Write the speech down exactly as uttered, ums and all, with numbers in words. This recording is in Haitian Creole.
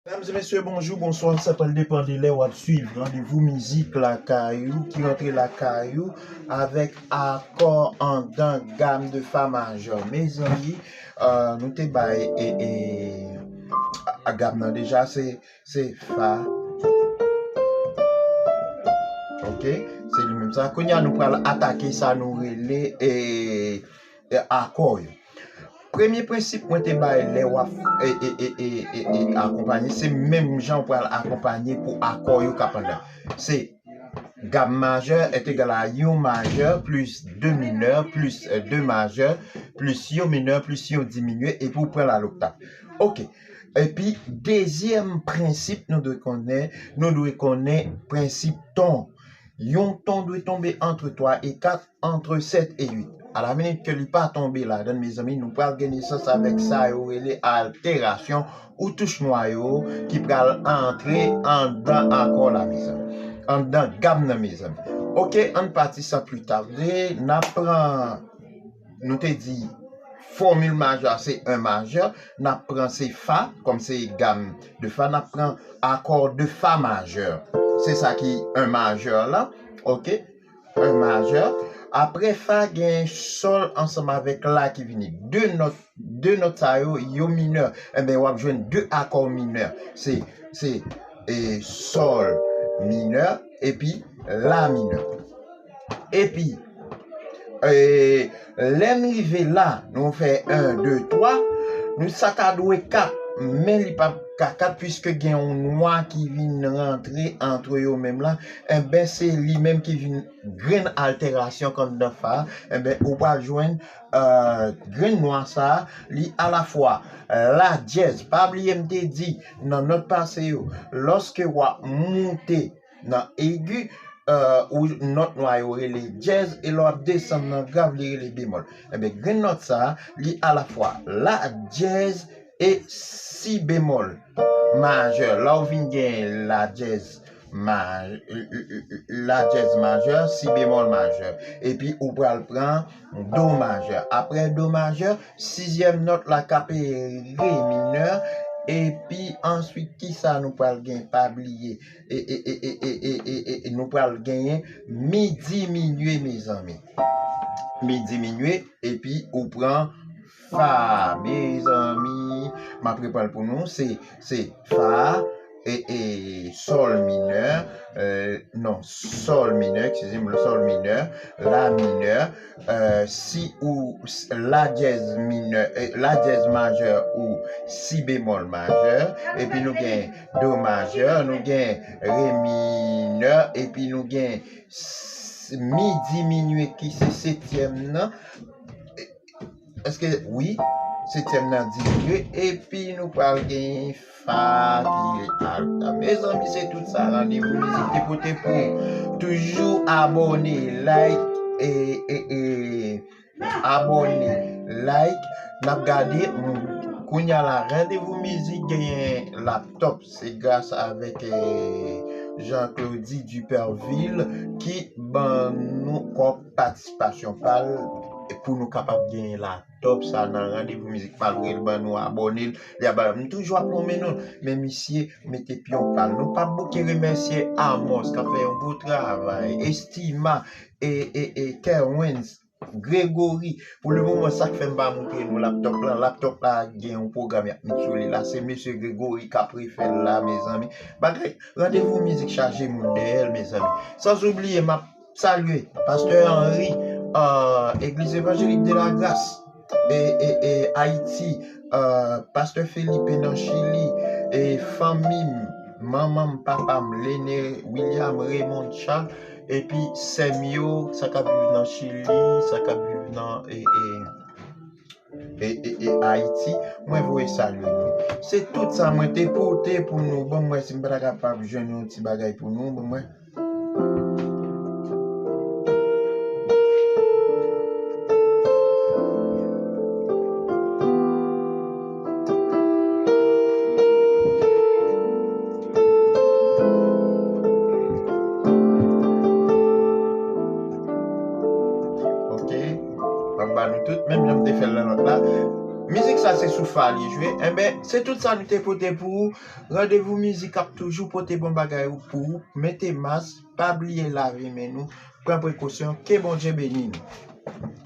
Medam e mesye, bonjou, bonswa, sa pral depann de lè w ap swiv Randevou Mizik lakay ou, ki rantre lakay ou avèk akò anndan gam de fa majè. Mezanmi, euh, nou te bay e, e, a, a gam nan deja, se, se fa. Ok? Se li menm sa. Kounye a, nou pral atake sa nou rele e, e akò yo. Premye prensip mwen te bay lè w ap e, e, e, e, e, e akonpanye, se menm jan w pral akonpanye pou akò yo k ap anndan. Se gam majè est égal à yon majè plis de minè plis de majè plis yon minè plis yon diminye epi w pran la loktav. Ok. Epi, dezyèm prensip nou dwe konnen, nou dwe konnen prensip ton. Yon ton dwe tonbe antre twa e kat, antre sèt e uit. A la minit ke li pa tonbe ladan, mezanmi, nou pral gen nesans avèk sa yo rele alterasyon ou touch nwa yo ki pral antre anndan akò la, mezanmi. Anndan gam nan, mezanmi. Ok, ann pati san pli tade, n ap pran, nou te di, fòmil majè a se en majè, n ap pran se fa, kòm se gam de fa, n ap pran akò de fa majè. Se sa ki en majè la, ok? En majè. Apre fa, gen sòl ansanm avèk la ki vini. De nòt, de nòt sa yo, yo minè. Enben, w ap jwenn de akò minè. Se, se, e, sòl minè epi la minè. Epi, e, lè n rive la, nou fè en, de, twa, nou sa ka dwe kat, men li p ap ka kat, piske gen yon nwa ki vin rantre antre yo menm la, enben, se li menm ki vin grenn alterasyon k anndan fa a, enben, ou pral jwenn, euh, grenn nwa sa a, li alafwa la dyèz. Pa bliye m te di, nan nòt pase yo, lòske w ap moute nan egi, euh, ou nòt nwa yo rele dyèz, e lè w ap desann nan grav, li rele bemòl. Enben, grenn nòt sa a, li alafwa la dyèz e si bemòl majè. La w vin gen la dyèz ma-, la dyèz majè, si bemòl majè. Epi ou pral pran do majè. Apre do majè, sizyèm nòt la k ap re minè. Epi answit, kisa nou pral gen? Pa bliye, e, e, e, nou pral genyen mi diminye, mezanmi. Mi diminye, epi ou pran fa, mezanmi. M ap reprann pou nou, se, se fa, e, e, sòl minè, e, non, sòl minè, eskize m, sòl minè, la minè, e, si ou, s-, la dyèz minè, e, la dyèz majè ou si bemòl majè, epi nou gen do majè, nou gen re minè, epi nou gen s-, mi diminye ki se setyèm nan. Èske, wi, setyèm nan diminye, epi nou pral gen fa ki rete alta. Mezanmi, se tout sa Randevou Mizik te pote pou ou. Toujou abòne, like, e, e, e, abòne, like. N ap gade, mm, kounye a la, Randevou Mizik genyen laptòp. Se gras avèk, e, Jean Claudy Duperville ki ban nou kòb patisipasyon pa l pou nou kapab genyen laptòp sa nan Randevou Mizik, malgre l ban nou abòne l, li ap ba m toujou ap lonmen non, men misye mete pyon pa l. Nou p ap bouke remèsye Amos k ap fè yon bon travay, Estima, e, e, e Kerwens, Gregory. Pou le moman, sa k fè m pa montre nou laptòp la, laptòp la gen yon pwogram y ap met sou li la, se mesye Gregory k ap refè l la, mezanmi. Bagay, Randevou Mizik chaje moun dèyè l, mezanmi. San oubliye, m ap salye Pastè Henry, euh, Église Évangélique de la Grâce, e, e, e Ayiti, euh, Pastè Felipe nan Chili, e fanmi m, manman m, papa m, Lene, William, Raymond, Charles, epi sè m yo, sa k ap viv nan Chili, sa k ap viv nan, e, e, e, e, e Ayiti, mwen voye salye nou. Se tout sa mwen te pote pou nou. Bon, mwen, si m pa ta kapab jwenn yon ti bagay pou nou, bon, mwen. Ok. M ap ba nou tout, menm jan m te fè l nan lòt la. Mizik sa se sou fa li jwe. Enben, se tout sa nou te pote pou ou. Randevou mizik ap toujou pote bon bagay pou ou. Mete mas, pa bliye lave men nou. Pran prekosyon. Ke Bondye beni nou.